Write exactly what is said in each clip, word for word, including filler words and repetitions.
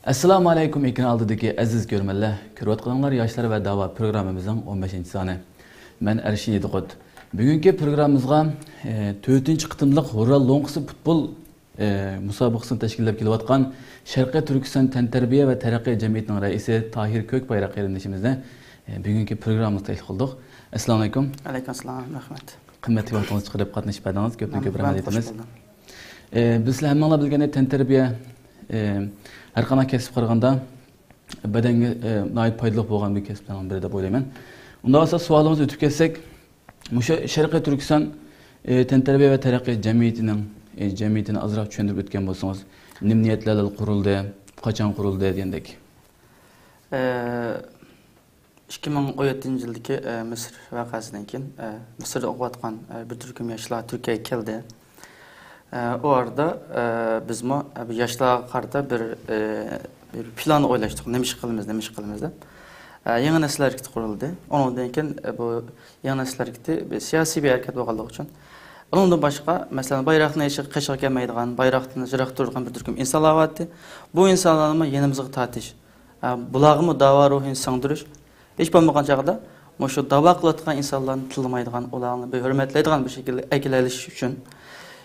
ئەسسالامۇ ئەلەيكۇم، ئېكران ئالدىدىكى ئەزىز كۆرۈرمەنلەر. كۆرۈۋاتقىنىڭلار ياشلار ۋە داۋا پروگراممىمىزنىڭ ئون بەشىنچى سانى. مەن ئەرشىن يېدىقۇت. بۈگۈنكى پروگراممىمىزغا، ئى، تۆتىنچى قېتىملىق ھۇررا لوڭقىسى پۇتبول، ئى، مۇسابىقىسىنى تەشكىللەپ كېلىۋاتقان شەرقىي تۈركىستان تەنتەربىيە ۋە تەرەققىي جەمئىيىتىنىڭ رەئىسى تاھىر كۆكبايراق قېرىندىشىمىزنى، ئى، بۈگۈنكى پروگراممىمىزغا تەكلىپ قىلدۇق. ئەسسالامۇ ئەلەيكۇم. ئەلەيكۇم ئەسسالام، رەھمەت. قىممەتلىك ۋاقتىڭىزنى چىقىرىپ قاتنىشىپ بەردىڭىز. كۆپتىن كۆپ رەھمەت ئېيتىمىز. ئى، بىز سىلەر ھەممىڭلار بىلگەندەك تەنتەربىيە، ئى، ھەر قانداق كەسىپكە قارىغاندا بەدەنگە، ئى، ناھايىتى پايدىلىق بولغان بىر كەسىپلەرنىڭ بىرى دەپ ئويلايمەن. ئۇنداق بولسا سوئالىمىزغا ئۆتۈپ كەتسەك، مۇشۇ شەرقىي تۈركىستان، ئى، تەنتەربىيە ۋە تەرەققىي جەمئىيىتىنىڭ، ئى، جەمئىيىتىنى ئازراق چۈشەندۈرۈپ ئۆتكەن بولسىڭىز، نېمە نىيەتلەر بىلەن قۇرۇلدى، قاچان قۇرۇلدى دېگەندەك. ئى، ئىككى مىڭ ئون يەتتىنچى يىلدىكى، ئە، مىسىر ۋەقەسىدىن كېيىن، ئە، مىسىردا ئوقۇۋاتقان، ئە، بىر تۈركۈم ياشلار تۈركىيەگە كەلدى. ئە، ئۇ ئارىدا، ئە، بىزمۇ، ئە، بۇ ياشلارغا قارىتا بىر، ئە، بىر پىلان ئويلاشتۇق. نېمە ئىش قىلىمىز، نېمە ئىش قىلىمىز دەپ. ئە، يېڭى نەسىل ھەرىكىتى قۇرۇلدى. ئۇنىڭدىن كېيىن، ئە، بۇ يېڭى نەسىل ھەرىكىتى بىر سىياسىي بىر ھەرىكەت بولغانلىقى ئۈچۈن، ئۇنىڭدىن باشقا، مەسىلەن، بايراقنى قېشىغا كىيمەيدىغان، بايراقتىن يىراق تۇرىدىغان بىر تۈركۈم ئىنسانلار بارتى. بۇ ئىنسانلارنىمۇ يېنىمىزغا تارتىش. ئە، بۇلارغىمۇ داۋا روھىنى سىڭدۈرۈش. ھېچ بولمىغان چاغدا مۇشۇ داۋا قىلىۋاتقان ئىنسانلارنى تىللىمايدىغان، ئۇلارنى بىر ھۆرمەتلەيدىغان بىر شەكىلدە ئەكېلىش ئۈچۈن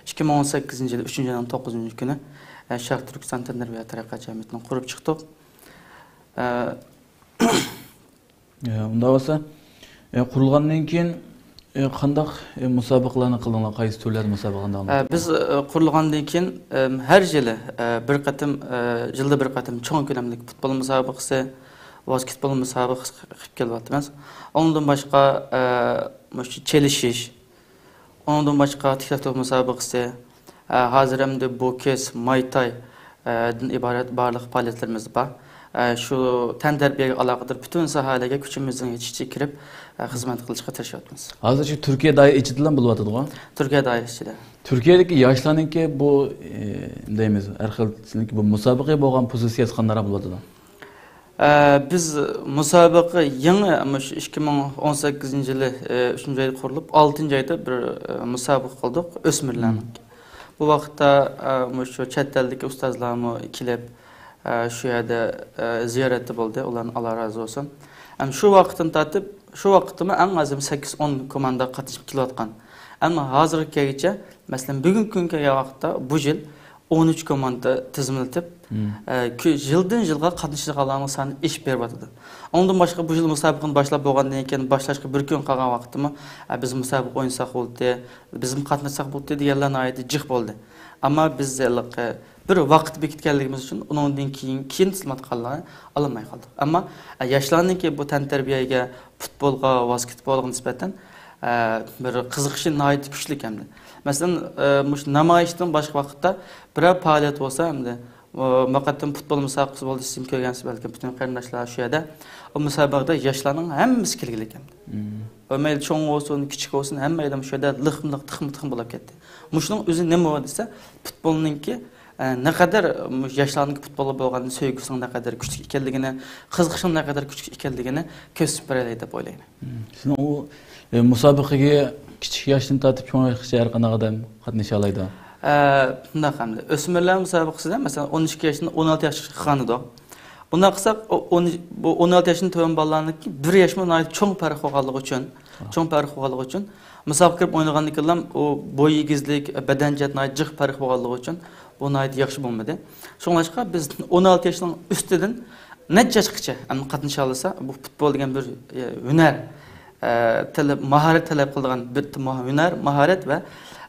ئىككى مىڭ ئون سەككىزىنچى يىل ئۈچىنچى ئاينىڭ توققۇزىنچى كۈنى، ئە، شەرقىي تۈركىستان تەنتەربىيە تەرەققىيات جەمئىيىتىنى قۇرۇپ چىقتۇق. ئە، ئە، ئۇنداق بولسا، ئە، قۇرۇلغاندىن كېيىن، ئە، قانداق، ئە، مۇسابىقىلەرنى قىلدىڭلار؟ قايسى تۈرلەردە مۇسابىقىلەرنى داۋام ئە، ئەتتىڭلار؟ بىز، ئە، قۇرۇلغاندىن كېيىن، ئەم، ھەر يىلى، ئە، بىر قېتىم، ئە، يىلدا بىر قېتىم چوڭ كۆلەملىك پۇتبول مۇسابىقىسى، ۋاسكېتبول مۇسابىقىسى قىلىپ كېلىۋاتىمىز. ئۇنىڭدىن باشقا، ئە، مۇشۇ چېلىشىش، ئۇنىڭدىن باشقا تىكلەتتۇ مۇسابىقىسى، ئە، ھازىر ئەمدى بوكس، ماي تاي، ئە، دىن ئىبارەت بارلىق پائالىيەتلىرىمىز بار. ئە، شۇ تەنتەربىيەگە ئالاقىدار پۈتۈن ساھەلەرگە كۈچىمىزنىڭ يېتىشىچە كىرىپ، ئە، خىزمەت قىلىشقا تىرىشىۋاتىمىز. ھازىر شۇ تۈركىيە دائىرە ئىچىدىلا بولۇۋاتىدىغۇ؟ تۈركىيە دائىرىسى ئىچىدە. تۈركىيەدىكى ياشلارنىڭكى بۇ، ئى، دەيمىز، ھەر خىل سىزنىڭكى بۇ مۇسابىقىگە بولغان پوزىتسىيەسى قانداقراق بولۇۋاتىدۇ؟ ئە، بىز مۇسابىقە يېڭى، مۇشۇ ئىككى مىڭ ئون سەككىزىنچى يىلى، ئە، ئۈچىنچى ئايدا قۇرۇلۇپ، ئالتىنچى ئايدا بىر، ئە، مۇسابىقە قىلدۇق ئۆسمۈرلەرنىڭكى. بۇ ۋاقىتتا، ئە، مۇشۇ چەت ئەلدىكى ئۇستازلارمۇ كېلىپ، ئە، شۇ يەردە، ئە، زىيارەتتە بولدى. ئۇلارنى ئاللا رازى بولسۇن. ھەم شۇ ۋاقىتتىن تارتىپ، شۇ ۋاقىتتىمۇ ئەڭ ئاز سەككىز ئون كوماندا قاتنىشىپ كېلىۋاتقان. ئەمما ھازىرغا كەلگۈچە، مەسىلەن، بۈگۈنكى كۈنگە كەلگەن ۋاقىتتا بۇ يىل ئون ئۈچ كوماندا تىزىملىتىپ، مم. ئە، كۆ-، يىلدىن يىلغا قاتنىشىدىغانلارنىڭ سانى ئېشىپ بېرىۋاتىدۇ. ئۇنىڭدىن باشقا، بۇ يىل مۇسابىقىنى باشلاپ بولغاندىن كېيىن، باشلاشقا بىر كۈن قالغان ۋاقىتتىمۇ، ئە، بىز مۇسابىقە ئوينىساق بولدى، بىزمۇ قاتناشساق بولدى دېگەنلەر ناھايىتى جىق بولدى. ئەمما بىز ھېلىقى بىر ۋاقىت بېكىتكەنلىكىمىز ئۈچۈن ئۇنىڭدىن كېيىن، كېيىن تىزىملاتقانلارنى ئالالماي قالدۇق. ئەمما، ئە، ياشلارنىڭكى بۇ تەنتەربىيەگە، پۇتبولغا، ۋاسكېتبولغا نىسبەتەن، ئە، بىر قىزىقىشى ناھايىتى كۈچلۈك ئەمدى. مەسىلەن، ئە، مۇشۇ نامايىشتىن باشقا ۋاقىتتا بىرەر پائالىيەت بولسا ئەمدى، ئۇ، مۇقەددەم پۇتبول مۇسابىقىسى بولدى، سىزمۇ كۆرگەنسىز بەلكىم، پۈتۈن قېرىنداشلار شۇ يەردە. ئۇ مۇسابىقىدە ياشلارنىڭ ھەممىسى كەلگۈلۈك ئەمدى. مم. ئۇ مەيلى چوڭ بولسۇن، كىچىك بولسۇن، ھەممەيلەن شۇ يەردە لىقمۇ لىق، تىقمۇ تىقمۇ بولۇپ كەتتى. مۇشۇنىڭ ئۆزى نېمە بولدى دېسە، پۇتبولنىڭكى، ئە، نەقەدەر مۇشۇ ياشلارنىڭكى پۇتبولغا بولغان سۆيگۈسىنىڭ نەقەدەر كۈچلۈك ئىكەنلىكىنى، قىزىقىشىنىڭ نەقەدەر كۈچلۈك ئىكەنلىكىنى كۆرسىتىپ بېرەلەيدۇ دەپ ئويلايمەن. مم. سىزنىڭ ئۇ، ئە، مۇسابىقىگە كىچىك ياشتىن تارتىپ چوڭ ياشقىچە ھەر قانداق ئادەم قاتنىشالايدۇ؟ ئە، بۇنداق ئەمدى. ئۆسمۈرلەر مۇسابىقىسىدە، مەسىلەن، ئون ئىككى ياشتىن ئون ئالتە ياشقىچە قىلغانىدۇق. ئۇنداق قىلساق، ئۇ ئون، بۇ ئون ئالتە ياشتىن تۆۋەن بالىلارنىڭكى بىر ياشمۇ ناھايىتى چوڭ پەرق بولغانلىقى ئۈچۈن، چوڭ پەرق بولغانلىقى ئۈچۈن، مۇسابىقىگە كىرىپ ئوينىغاندىن كېيىنلا ئۇ بوي ئېگىزلىك، بەدەن جەھەتتە ناھايىتى جىق پەرق بولغانلىقى ئۈچۈن، بۇ ناھايىتى ياخشى بولمىدى. شۇڭلاشقا بىز ئون ئالتە ياشنىڭ ئۈستىدىن نەچچە ياشقىچە ئەمدى قاتنىشالىسا، بۇ پۇتبول دېگەن بىر، ئە، ھۈنەر، ئە، تەلەپ، ماھارەت تەلەپ قىلىدىغان بىر ما-، ھۈنەر، ماھارەت ۋە،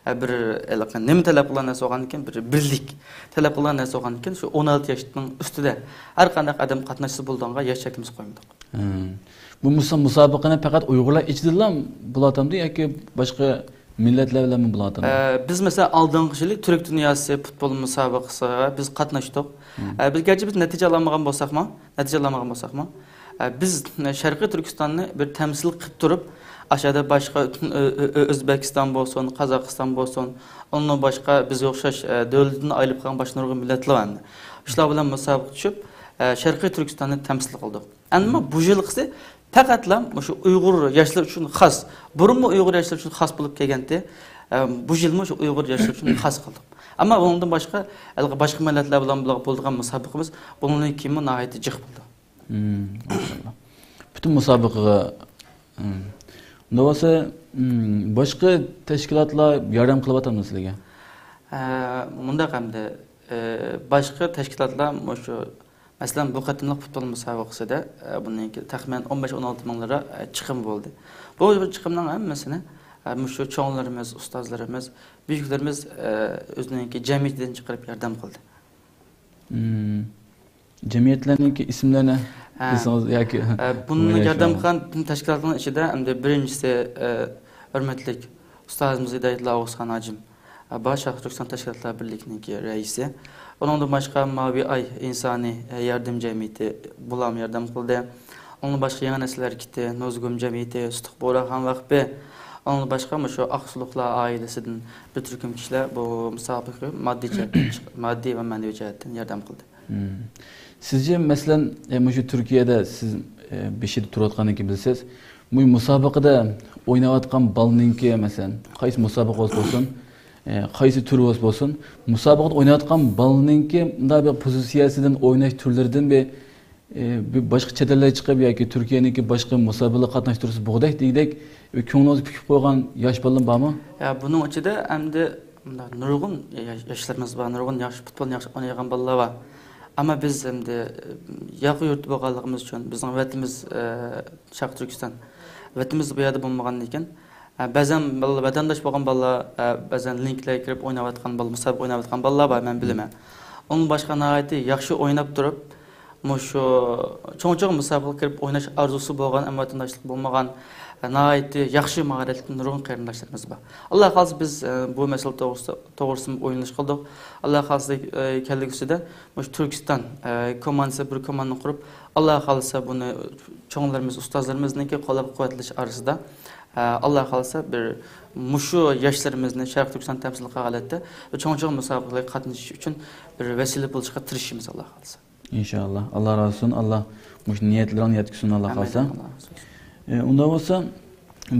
ئە، بىر ھېلىقى نېمە تەلەپ قىلغان نەرسە بولغاندىكىن، بىر بىرلىك تەلەپ قىلغان نەرسە بولغاندىكىن، شۇ ئون ئالتە ياشنىڭ ئۈستىدە ھەر قانداق ئادەم قاتناشسا بولىدىغانغا ياش چەكلىمىسى قويمىدۇق. ھىم. بۇ مۇسا-، مۇسابىقىنى پەقەت ئۇيغۇرلار ئىچىدىلا بولۇۋاتامدۇ ياكى باشقا مىللەتلەر بىلەنمۇ بولۇۋاتامدۇ؟ ئە، بىز مەسىلەن ئالدىنقى يىلى تۈرك دۇنياسى پۇتبول مۇسابىقىسىغا بىز قاتناشتۇق. ھىم. ئە، بىز گەرچە بىز نەتىجە ئالالمىغان بولساقمۇ، نەتىجە ئالالمىغان بولساقمۇ، ئە، بىز شەرقىي تۈركىستاننى بىر تەمسىل قىلىپ تۇرۇپ، ئاشۇ يەردە باشقا، ئۆ-، ئۆ-، ئۆ-، ئۆزبېكىستان بولسۇن، قازاقىستان بولسۇن، ئۇنىڭدىن باشقا بىزگە ئوخشاش، ئە، دۆلىتىدىن ئايرىلىپ قالغان باشقا نۇرغۇن مىللەتلەر بار ئەمدى. شۇلار بىلەن مۇسابىقىگە چۈشۈپ، ئە، شەرقىي تۈركىستاننى تەمسىل قىلدۇق. ئەمما بۇ يىلقىسى پەقەتلا مۇشۇ ئۇيغۇر ياشلىرى ئۈچۈن خاس. بۇرۇنمۇ ئۇيغۇر ياشلىرى ئۈچۈن خاس بولۇپ كەلگەنتى. ئە، بۇ يىلمۇ شۇ ئۇيغۇر ياشلىرى ئۈچۈن خاس قىلدۇق. ئەمما ئۇنىڭدىن باشقا، ھېلىقى باشقا مىللەتلەر بىلەن بولىدىغان بولىدىغان مۇسابىقىمىز بۇنىڭدىن كېيىنمۇ ناھايىتى جىق بولىدۇ. مم، ماشائاللا. پۈتۈن مۇسابىقىگە، مم. ئۇنداق بولسا، مم، باشقا تەشكىلاتلار ياردەم قىلىۋاتامدۇ سىلەرگە؟ ئە، مۇنداق ئەمدى، ئە، باشقا تەشكىلاتلار مۇشۇ، مەسىلەن، بۇ قېتىملىق پۇتبول مۇسابىقىسىدە، ئە، بۇنىڭكى تەخمىنەن ئون بەش، ئون ئالتە مىڭ لىرا، ئە، چىقىم بولدى. بۇ چىقىمنىڭ ھەممىسىنى، ئە، مۇشۇ چوڭلىرىمىز، ئۇستازلىرىمىز، بۈيۈكلىرىمىز، ئە، ئۆزىنىڭكى جەمئىيىتىدىن چىقىرىپ ياردەم قىلدى. مم. جەمئىيەتلەرنىڭكى ئىسىملىرىنى ھە. بىلسىڭىز ياكى ئە، بۇنى ياردەم قىلغان پۈتۈن تەشكىلاتلارنىڭ ئىچىدە ئەمدى بىرىنچىسى، ئە، ھۆرمەتلىك ئۇستازىمىز ھىدايەتلى ئاۋۇزخان ھاجىم، ئە، بار شەرقىي تۈركىستان تەشكىلاتلار بىرلىكىنىڭكى رەئىسى. ئۇنىڭدىن باشقا ماۋى ئاي ئىنسانىي، ئە، ياردەم جەمئىيىتى بۇلارمۇ ياردەم قىلدى. ئۇنىڭدىن باشقا يېڭى نەسىل ھەرىكىتى، نۇزۇگۇم جەمئىيىتى، سۇتۇق بۇغراخان ۋەقپى. ئۇنىڭدىن باشقا مۇشۇ ئاقسۇلۇقلار ئائىلىسىدىن بىر تۈركۈم كىشىلەر بۇ مۇسابىقىگە ماددىي جەھەتتىن چىق-، ماددىي ۋە مەنىۋى جەھەتتىن ياردەم قىلدى. مم. سىزچە، مەسىلەن، ئە، مۇشۇ تۈركىيەدە سىز، ئە، بېشىدا تۇرۇۋاتقاندىن كېيىن بىلىسىز، مۇشۇ مۇسابىقىدە ئويناۋاتقان بالىنىڭكى، مەسىلەن، قايسى مۇسابىقە بولسا بولسۇن، ئە، قايسى تۈر بولسا بولسۇن، مۇسابىقىدە ئويناۋاتقان بالىنىڭكى مۇنداق بىر پوزىتسىيەسىدىن، ئويناش تۈرلىرىدىن بىر ئى، بىر باشقا چەت ئەللەرگە چىقىپ ياكى تۈركىيەنىڭكى باشقا مۇسابىقىلەرگە قاتناشتۇرسا بولغۇدەك دېگۈدەك، ئى، كۆڭلىڭىزگە پۈكۈپ قويغان ياش بالىلىرىڭ بارمۇ؟ يا، بۇنىڭ ئىچىدە ئەمدى مۇنداق نۇرغۇن يا-، ياشلىرىمىز بار، نۇرغۇن ياخشى پۇتبولنى ياخشى ئوينايدىغان بالىلار بار. ئەمما بىز ئەمدى، ئى، ياقا يۇرتتا بولغانلىقىمىز ئۈچۈن، بىزنىڭ ۋەتىنىمىز، ئى، شەرقىي تۈركىستان. ۋەتىنىمىز بۇ يەردە بولمىغاندىكىن، ئە، بەزەن بالىلار، ۋەتەنداش بولغان بالىلار، ئە، بەزەن لىنكلەرگە كىرىپ ئويناۋاتقان بالا، مۇسابىقە ئويناۋاتقان بالىلار بار، مەن بىلىمەن. ئۇنىڭ باشقا ناھايىتى ياخشى ئويناپ تۇرۇپ، مۇشۇ چوڭ-چوڭ مۇسابىقىگە كىرىپ ئويناش ئارزۇسى بولغان، ئەمما ۋەتەنداشلىق بولمىغان، ئە، ناھايىتى ياخشى ماھارەتلىك نۇرغۇن قېرىنداشلىرىمىز بار. ئاللا خالىسا بىز، ئە، بۇ مەسىلە توغرىسىدا، توغرىسىدا ئويلىنىش قىلدۇق. ئاللا خالىسا، ئە، كەلگۈسىدە مۇشۇ تۈركىستان، ئە، كوماندىسى بىر كوماندا قۇرۇپ، ئاللا خالىسا بۇنى چوڭلىرىمىز، ئۇستازلىرىمىزنىڭكى قوللاپ قۇۋۋەتلىشى ئارىسىدا، ئە، ئاللا خالىسا بىر مۇشۇ ياشلىرىمىزنى شەرقىي تۈركىستان تەمسىل قىلغان ھالەتتە بىر چوڭ-چوڭ مۇسابىقىلەرگە قاتنىشىش ئۈچۈن بىر ۋەسىلە بولۇشقا تىرىشىمىز، ئاللا خالىسا. ئىنشائاللا. ئاللا رازى بولسۇن. ئاللا مۇشۇ نىيەتلىرىڭنى يەتكۈزسۇن، ئاللا ئامىن. خالىسا. ئاللا رازى بولسۇن. ئە، ئۇنداق بولسا،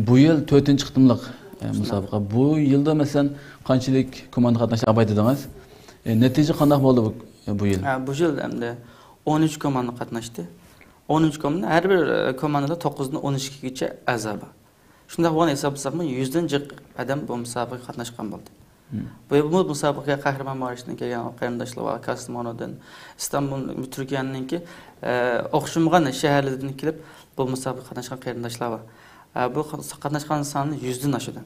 بۇ يىل تۆتىنچى قېتىملىق، ئە، شۇنداق. مۇسابىقە. بۇ يىلدا، مەسىلەن، قانچىلىك كوماندا قاتناشتى، ئاپاي دېدىڭىز. ئە، نەتىجە قانداق بولدى بۇ، بۇ يىل؟ ھە، بۇ يىل ئەمدى ئون ئۈچ كوماندا قاتناشتى. ئون ئۈچ كوماندا، ھەر بىر، ئە، كوماندىدا توققۇزدىن ئون ئىككىگىچە ئەزا بار. شۇنداق بولغان ھېسابلىساقمۇ، يۈزدىن جىق ئادەم بۇ مۇسابىقىگە قاتناشقان بولدى. مم. بۇ، بۇ مۇسابىقىگە قەھرىمانماراشتىن كەلگەن قېرىنداشلار بار، كاستىمونۇدىن، ئىستانبۇل، تۈركىيەنىڭكى، ئە، ئوخشىمىغان شەھەرلىرىدىن كېلىپ، بۇ مۇسابىقىگە قاتناشقان قېرىنداشلار بار. ئە، بۇ قاتناشقان سانى يۈزدىن ئاشىدۇ.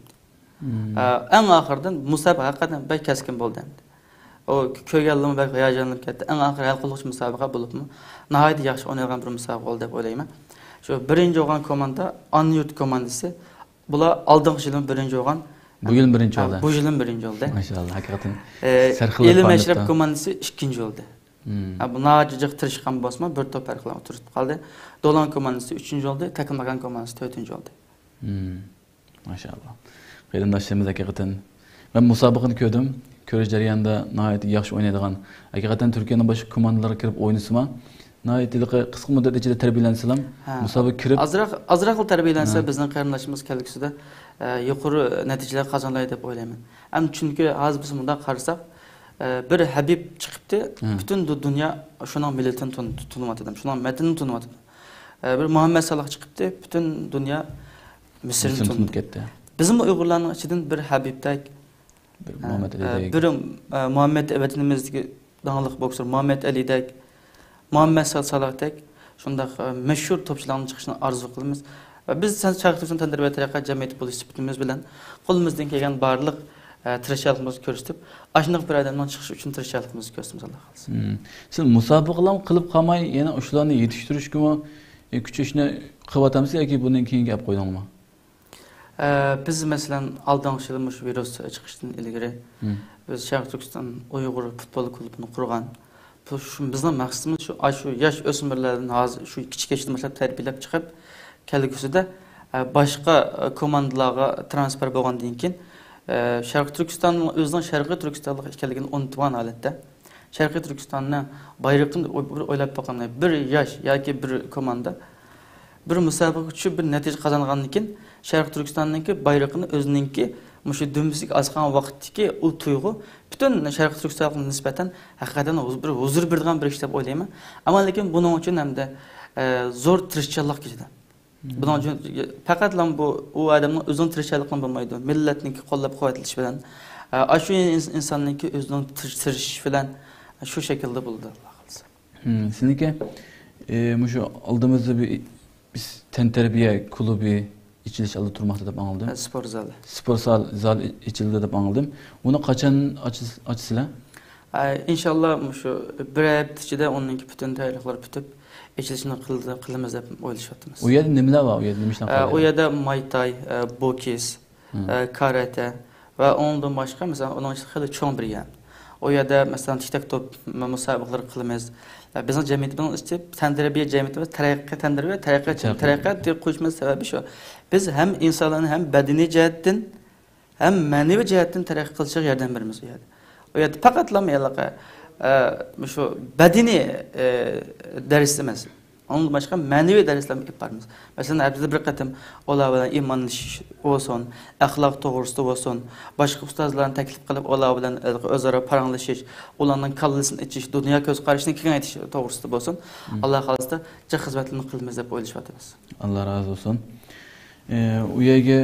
مم. ئە، ئەڭ ئاخىرىدىن مۇسابىقە ھەقىقەتەن بەك كەسكىن بولدى ئەمدى. ئۇ كۆرگەنلىرىمۇ بەك ھاياجانلىنىپ كەتتى. ئەڭ ئاخىرى ھەل قىلغۇچ مۇسابىقە بولۇپمۇ، ناھايىتى ياخشى ئوينالغان بىر مۇسابىقە بولدى دەپ ئويلايمەن. شۇ بىرىنچى بولغان كوماندا، ئانا يۇرت كوماندىسى، بۇلار ئالدىنقى يىلمۇ بىرىنچى بولغان. بۇ يىلمۇ بىرىنچى ھە، بولدى. بۇ يىلمۇ بىرىنچى بولدى. ماشائاللا، ھەقىقەتەن ئە، سەرخىللىق ئىلىم پائالىيەت ئەشرەپ قىلىپتۇ. كوماندىسى ئىككىنچى بولدى. مم. ھە، بۇ ناھايىتى جىق تىرىشقان بولسىمۇ، بىر توپ پەرق بىلەن ئولتۇرۇپ قالدى. دولان كوماندىسى ئۈچىنچى بولدى، تەكلىماكان كوماندىسى تۆتىنچى بولدى. مم. ماشائاللا. قېرىنداشلىرىمىز ھەقىقەتەن. مەن مۇسابىقىنى كۆردۈم. كۆرۈش جەريانىدا ناھايىتى ياخشى ئوينايدىغان، ھەقىقەتەن تۈركىيەنىڭ باشقا كوماندىلىرىغا كىرىپ ئوينىسىمۇ، ناھايىتى قىسقا مۇددەت ئىچىدە تەربىيەلەنسىلا، ھە. مۇسابىقىگە كىرىپ ئازراق، ئازراقلا تەربىيەلەنسە، ھە. بىزنىڭ قېرىنداشلىرىمىز كەلگۈسىدە، ئە، يۇقىرى نەتىجىلەر قازىنالايدۇ دەپ ئويلايمەن. ئەمدى چۈنكى ھازىر بىز مۇنداق قارىساق، ئە، بىر ھەبىب چىقىپتۇ، ھە. پۈتۈن دۇ-، دۇنيا شۇنىڭ مىللىتىنى تون-، تونۇۋاتىدۇ، شۇنىڭ مەتنىنى تونۇۋاتىدۇ. ئە، بىر مۇھەممەد سالاھ چىقىپتۇ، پۈتۈن دۇنيا مىسىرنى مىسىرنى تونۇدى. تونۇپ كەتتى. بىزمۇ ئۇيغۇرلارنىڭ ئىچىدىن بىر ھەبىبتەك، بىر ئە، مۇھەممەد ئە، ئەلىدەك. بىر، ئە، مۇھەممەد، ۋەتىنىمىزدىكى داڭلىق بوكسور مۇھەممەد ئەلىدەك، مۇھەممەد سا-، سالاھتەك شۇنداق، ئە، مەشھۇر توپچىلارنىڭ چىقىشىنى ئارزۇ قىلىمىز. ۋە بىز سەن شەرقىي تۈركىستان تەنتەربىيە تەرەققىيات جەمئىيىتى بولۇش سۈپىتىمىز بىلەن قولىمىزدىن كەلگەن بارلىق، ئە، تىرىشچانلىقىمىزنى كۆرسىتىپ، ئاشۇنداق بىر ئادەمنىڭ چىقىشى ئۈچۈن تىرىشچانلىقىمىزنى كۆرسىتىمىز، ئاللا خالىسا. مم. سىز مۇسابىقىلەرنى قىلىپ قالماي، يەنە ئۇلارنى يېتىشتۈرۈشكىمۇ، ئە، كۈچەشنى قىلىۋاتامسىز ياكى بۇنى كېيىنگە ئەپ قويدۇڭلارمۇ؟ ئە، بىز، مەسىلەن، ئالدىنقى يىلى مۇشۇ ۋىرۇس چىقىشتىن ئىلگىرى، مم. بىز شەرقىي تۈركىستان ئۇيغۇر پۇتبول كۇلۇبىنى قۇرغان. بۇ شۇ، بىزنىڭ مەقسىتىمىز شۇ، ئاشۇ ياش ئۆسمۈرلەردىن ھازىر شۇ كىچىك ياشتىن باشلاپ تەربىيەلەپ چىقىپ، كەلگۈسىدە، ئە، باشقا، ئە، كوماندىلارغا ترانسفېر بولغاندىن كېيىن، ئە، شەرقىي تۈركىستاننىڭ ئۆزىنىڭ شەرقىي تۈركىستانلىق ئىكەنلىكىنى ئۇنتۇۋالغان ھالەتتە، شەرقىي تۈركىستاننىڭ بايرىقىنى ئوي-، بىر ئويلاپ باققىنى، بىر ياش ياكى بىر كوماندا بىر مۇسابىقىگە چۈشۈپ، بىر نەتىجە قازانغاندىن كېيىن، شەرقىي تۈركىستاننىڭكى بايرىقىنى ئۆزىنىڭكى مۇشۇ دۈمبىسىگە ئاسقان ۋاقىتتىكى ئۇ تۇيغۇ پۈتۈن شەرقىي تۈركىستانغا نىسبەتەن ھەقىقەتەن ھۇز-، بىر ھۇزۇر بېرىدىغان بىر ئىش دەپ ئويلايمەن. ئەمما لېكىن بۇنىڭ ئۈچۈن ھەمدە، ئە، زور تىرىشچانلىق كېتىدۇ. بۇنىڭ ئۈچۈن پەقەتلا بۇ، ئۇ ئادەمنىڭ ئۆزىنىڭ تىرىشچانلىقى بىلەن بولمايدۇ. مىللەتنىڭكى قوللاپ-قۇۋۋەتلىشى بىلەن، ئە، ئاشۇ ئىنس-، ئىنساننىڭكى ئۆزىنىڭ تىرىش-، تىرىشىشى بىلەن شۇ شەكىلدە بولىدۇ، ئاللا خالىسا. مم، سىزنىڭكى، ئى، مۇشۇ ئالدىمىزدا بىر، بىز تەنتەربىيە كۇلۇبى ئېچىلىش ئالدىدا تۇرماقتا دەپ ئاڭلىدىم. ھە، سپورت زالى. سپورت زال، زال ئېچىلدى دەپ ئاڭلىدىم. بۇنى قاچان ئاچىس-، ئاچىسىلەر؟ ئە، ئىنشاللا مۇشۇ بىر ھەپتە ئىچىدە ئۇنىڭكى پۈتۈن تەييارلىقلار پۈتۈپ، ئېچىلىشىنى قىل-، قىلىمىز دەپ ئويلىشىۋاتىمىز. ئۇ يەردە نېمىلەر بار؟ ئۇ يەردە نېمە ئىشلار ئە، قىلىدۇ؟ ئۇ يەردە ماي تاي، ئە، بوكس، مم. ئە، كاراتە ۋە ئۇنىڭدىن باشقا، مەسىلەن، ئۇنىڭ ئىچىدە خېلى چوڭ بىر يەر. ئۇ يەردە، مەسىلەن، تىك تاك توپ مۇسابىقىلىرى قىلىمىز. ئە، بىزنىڭ جەمئىيىتىمىزنىڭ ئىچى تەنتەربىيە جەمئىيىتىمىز تەرەققىي، تەنتەربىيە تەرەققىي، تەرەققىي. تەرەققىي دەپ قويۇشىمىز سەۋەبى شۇ. بىز ھەم ئىنسانلارنى ھەم بەدىنىي جەھەتتىن، ھەم مەنىۋى جەھەتتىن تەرەققىي قىلىشىغا ياردەم بېرىمىز ئۇ يەردە. ئۇ يەردە پەقەتلا ھېلىقى، ئە، مۇشۇ بەدىنىي، ئە، دەرس ئەمەس. ئۇنىڭدىن باشقا مەنىۋى دەرسلەرمۇ ئېلىپ بارىمىز. مەسىلەن، ھەپتىدە بىر قېتىم ئۇلار بىلەن ئىمانلىشىش بولسۇن، ئەخلاق توغرىسىدا بولسۇن، باشقا ئۇستازلارنى تەكلىپ قىلىپ، ئۇلار بىلەن ئۆزئارا پاراڭلىشىش، ئۇلارنىڭ كاللىسىنى ئېچىش، دۇنيا كۆز قارىشىنى كېڭەيتىش توغرىسىدا بولسۇن، مم. ئاللا خالىسا جىق خىزمەتلىرىنى قىلىمىز دەپ ئويلىشىۋاتىمىز. ئاللا رازى بولسۇن. ئى، ئۇ يەرگە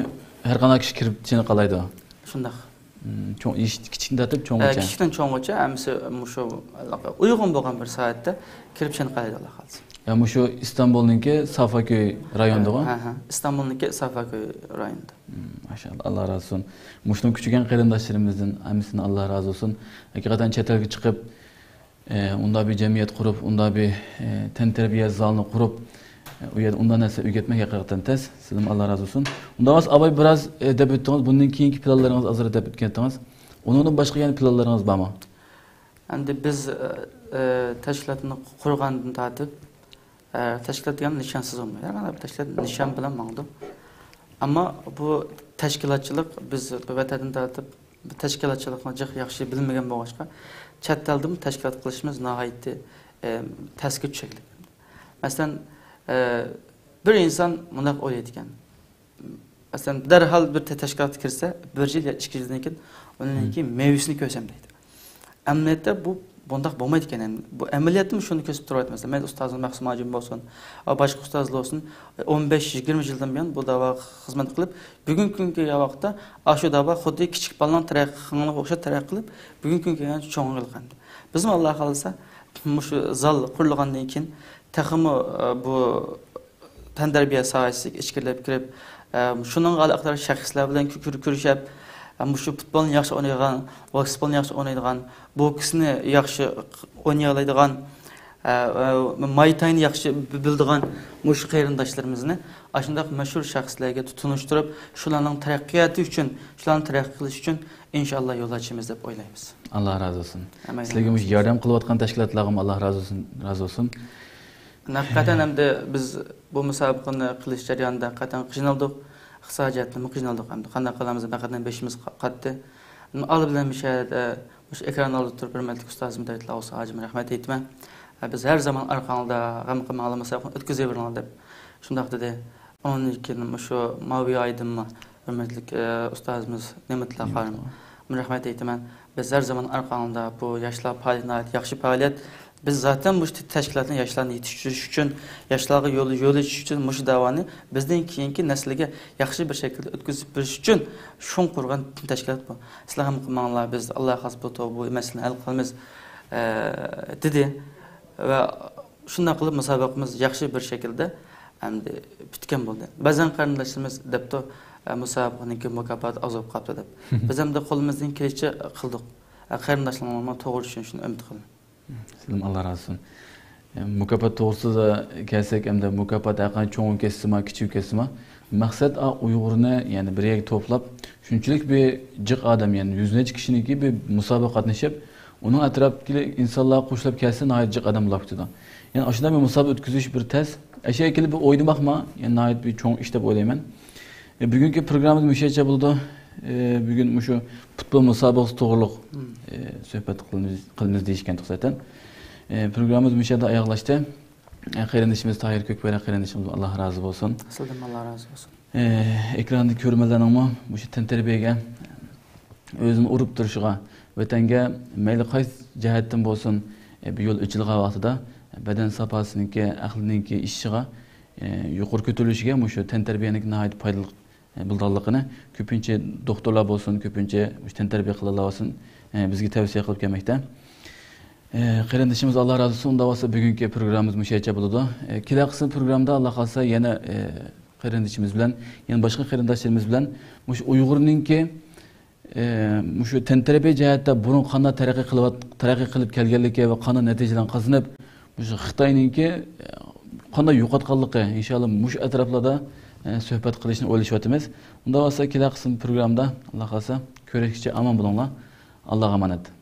ھەر قانداق كىشى كىرىپ چېنىقالايدۇ؟ شۇنداق. مم، چوڭ، يېشى كىچىكتىن تارتىپ ئە، چوڭغىچە؟ كىچىكتىن چوڭغىچە ھەممىسى مۇشۇ ئۇيغۇن بولغان بىر سائەتتە كىرىپ چېنىقالايدۇ، ئاللا خالىسا. يا، مۇشۇ ئىستانبۇلنىڭكى سافاكۆي رايونىدىغۇ؟ ھە، ھە، ھە. ئىستانبۇلنىڭكى سافاكۆي رايونىدا. مم، ماشائاللا، ئاللا رازى بولسۇن. مۇشۇنىڭ كۆچۈرگەن قېرىنداشلىرىمىزدىن ھەممىسىدىن ئاللا رازى بولسۇن. ھەقىقەتەن چەت ئەلگە چىقىپ، ئە، ئۇنداق بىر جەمئىيەت قۇرۇپ، ئۇنداق بىر، ئە، تەنتەربىيە زالىنى قۇرۇپ، ئە، ئۇ يەردە ئۇنداق نەرسە ئۆگەتمەك ھەقىقەتەن تەس. سىزدىن ئاللا رازى بولسۇن. ئۇنداق بولسا، ئاباي بىراز، ئە، دەپ ئۆتتىڭىز. بۇندىن كېيىنكى پىلانلىرىڭىز ئازراق دەپ ئۆتكەنتىڭىز. ئۇنىڭدىن باشقا يەنە پىلانلىرىڭىز بارمۇ؟ ئەمدى بىز، ئە، ئە، تەشكىلاتنى قۇرغاندىن تارتىپ، ئە، تەشكىلات دېگەن نىشانسىز بولمايدۇ. ھەر قانداق بىر تەشكىلات نىشان بىلەن ماڭىدۇ. ئەمما بۇ تەشكىلاتچىلىق بىز ۋەتەندىن تارتىپ بۇ تەشكىلاتچىلىقنى جىق ياخشى بىلمىگەن بولغاچقا، چەت ئەلدىمۇ تەشكىلات قىلىشىمىز ناھايىتى، ئە، تەسكە چۈشەكلىك. مەسىلەن، ئە، بىر ئىنسان مۇنداق ئويلايدىكەن. مەسىلەن، دەرھال بىر تە-، تەشكىلاتقا كىرسە، بىر يىل يا ئىككى يىلدىن كېيىن ئۇنىڭكى مېۋىسىنى كۆرسەم دەيدۇ. ئەمەلىيەتتە بۇ بۇنداق بولمايدىكەن. بۇ ئەمەلىيەتتىمۇ شۇنى كۆرسىتىپ تۇرۇۋاتىمىز. مەيلى ئۇستازىمىز مەخسۇم ھاجىم بولسۇن، باشقا ئۇستازلار بولسۇن، ئون بەش، يىگىرمە يىلدىن بۇيان بۇ داۋاغا خىزمەت قىلىپ، بۈگۈنكى كۈنگە ۋاقىتتا ئاشۇ داۋا خۇددى كىچىك بالىنىڭ تەرەققىي قىلغىنىغا ئوخشاپ تەرەققىي قىلىپ، بۈگۈنكى كۈنگە چوڭىيىپ قالدى. بىزمۇ ئاللا خالىسا مۇشۇ زال قۇرۇلغاندىن كېيىن تېخىمۇ، ئە، بۇ تەنتەربىيە ساھەسىگە ئىچكىرىلەپ كىرىپ، ئە، شۇنىڭغا ئالاقىدار شەخسلەر بىلەن كۆ-، كۆر-، كۆرۈشۈپ، ئە، مۇشۇ پۇتبولنى ياخشى ئوينايدىغان، ۋولېيبولنى ياخشى ئوينايدىغان، بوكسنى ياخشى ئوينىيالايدىغان، ئە، ئە، ماي تاينى ياخشى بىلىدىغان مۇشۇ قېرىنداشلىرىمىزنى ئاشۇنداق مەشھۇر شەخسلەرگە تونۇشتۇرۇپ، شۇلارنىڭ تەرەققىياتى ئۈچۈن، شۇلارنى تەرەققىي قىلىش ئۈچۈن ئىنشاللا يول ئاچىمىز دەپ ئويلايمىز. ئاللا رازى بولسۇن. ئامىن. سىلەرگە مۇشۇ ياردەم قىلىۋاتقان تەشكىلاتلارغىمۇ ئاللا رازى بولسۇن، رازى بولسۇن. ھەقىقەتەن ئەمدى بىز بۇ مۇسابىقىنى قىلىش جەريانىدا ھەقىقەتەن قىينالدۇق. ئىقتىسادىي جەھەتتىنمۇ قىينالدۇق. ئەمدى قانداق قىلامىز، ھەقىقەتەن بېشىمىز قا-، قاتتى. ئالدى بىلەن مۇشۇ يەردە، مۇشۇ ئېكران ئالدىدا تۇرۇپ ھۆرمەتلىك ئۇستازىمىز دەيتلا ئوسا ھاجىم رەھمەت ئېيتىمەن. بىز ھەر زامان ئارقاڭدا، غەم قىلماڭلار، مۇسابىقىنى ئۆتكۈزۈۋېرىڭلار دەپ شۇنداق دېدى. ئۇنىڭدىن كېيىن مۇشۇ ماۋۇ ئايدىنمۇ ھۆرمەتلىك، ئە، ئۇستازىمىز نېمەتلا نېمەتلا خانىم. رەھمەت ئېيتىمەن. بىز ھەر زامان ئارقاڭدا، بۇ ياشلار پائالىيىتى ناھايىتى ياخشى پائالىيەت. بىز زاتەن مۇشۇ تەشكىلاتنى ياشلارنى يېتىشتۈرۈش ئۈچۈن، ياشلارغا يول، يول ئېچىش ئۈچۈن مۇشۇ داۋانى بىزدىن كېيىنكى نەسىلگە ياخشى بىر شەكىلدە ئۆتكۈزۈپ بېرىش ئۈچۈن شۇڭ قۇرغان تەشكىلات بۇ. سىلەر غەم قىلماڭلار، بىز ئاللا خاس بۇ تو-، بۇ مەسىلىنى ھەل قىلىمىز، ئە، دېدى. ۋە شۇنداق قىلىپ مۇسابىقىمىز ياخشى بىر شەكىلدە ئەمدى پۈتكەن بولدى. بەزەن قېرىنداشلىرىمىز دەپتۇ، ئە، مۇسابىقىنىڭكى مۇكاپاتى ئاز بولۇپ قاپتۇ دەپ. بىز ئەمدى قولىمىزدىن كېلىشىچە قىلدۇق. ئە، قېرىنداشلىرىمىزمۇ توغرا چۈشىنىشىنى ئۈمىد قىلىمەن. سىزدىن ئاللا رازى بولسۇن. ئە، مۇكاپات توغرىسىدا كەلسەك، ئەمدى مۇكاپات ھەرقانچە چوڭ كەتسىمۇ، كىچىك كەتسىمۇ، مەقسەت ئا ئۇيغۇرنى، يەنى بىر يەرگە توپلاپ، شۇنچىلىك بىر جىق ئادەم، يەنى يۈز نەچچە كىشىنىڭكى بىر مۇسابىقە قاتنىشىپ، ئۇنىڭ ئەتراپىدىكى ئىنسانلار قوشۇلۇپ كەلسە، ناھايىتى جىق ئادەم بولاپ كېتىدۇ. يەنى ئاشۇنداق بىر مۇسابىقە ئۆتكۈزۈش بىر تەس. ئەشەگە كېلىپ بىر ئوينىماقمۇ، يەنى ناھايىتى بىر چوڭ ئىش دەپ ئويلايمەن. ئە، بۈگۈنكى پروگراممىمىز مۇشۇ يەرچە بولىدۇ. ئە، بۈگۈن مۇشۇ پۇتبول مۇسابىقىسى توغرۇلۇق، ئە، سۆھبەت قىلىمىز، قىلىمىز دېيىشكەنتۇق زاتەن. ئە، پروگراممىمىز مۇشۇ يەردە ئاياغلاشتى. ئە، قېرىندىشىمىز تاھىر كۆكباراق قېرىندىشىمىز، ئاللا رازى بولسۇن. سىزدىن ئاللا رازى بولسۇن. ئە، ئېكراندىكى كۆرۈرمەنلەرنىڭمۇ مۇشۇ تەنتەربىيەگە ئۆزىنى ئۇرۇپ تۇرۇشىغا، ۋەتەنگە مەيلى قايسى جەھەتتىن بولسۇن، ئە، بىر يول ئېچىلغان ۋاقتىدا بەدەن ساپاسىنىڭكى، ئەقلىنىڭكى ئېشىشىغا، ئە، يۇقىرى كۆتۈرۈلۈشىگە مۇشۇ تەنتەربىيەنىڭكى ناھايىتى پايدىلىق، ئە، بولىدىغانلىقىنى كۆپىنچە دوختۇرلار بولسۇن، كۆپىنچە مۇشۇ تەنتەربىيە قىلغانلار بولسۇن، ئە، بىزگە تەۋسىيە قىلىپ كەلمەكتە. ئە، قېرىندىشىمىز، ئاللا رازى بولسۇن. ئۇنداق بولسا بۈگۈنكى پروگراممىمىز مۇشۇ يەرچە بولىدۇ. ئە، كېلەر قىسىم پروگرامدا ئاللا خالىسا يەنە، ئە، قېرىندىشىمىز بىلەن، يەنە باشقا قېرىنداشلىرىمىز بىلەن مۇشۇ ئۇيغۇرنىڭكى، ئە، مۇشۇ تەنتەربىيە جەھەتتە بۇرۇن قانداق تەرەققىي قىلىۋات-، تەرەققىي قىلىپ كەلگەنلىكى ۋە قانداق نەتىجىلەرنى قازىنىپ، مۇشۇ خىتاينىڭكى، ئە، قانداق يوقاتقانلىقى، ئىنشاللا مۇشۇ ئەتراپلاردا، ئە، سۆھبەت قىلىشنى ئويلىشىۋاتىمىز. ئۇنداق بولسا كېلەر قىسىم پروگرامدا ئاللا خالىسا كۆرۈشكىچە ئامان بولۇڭلار. ئاللاغا ئامانەت.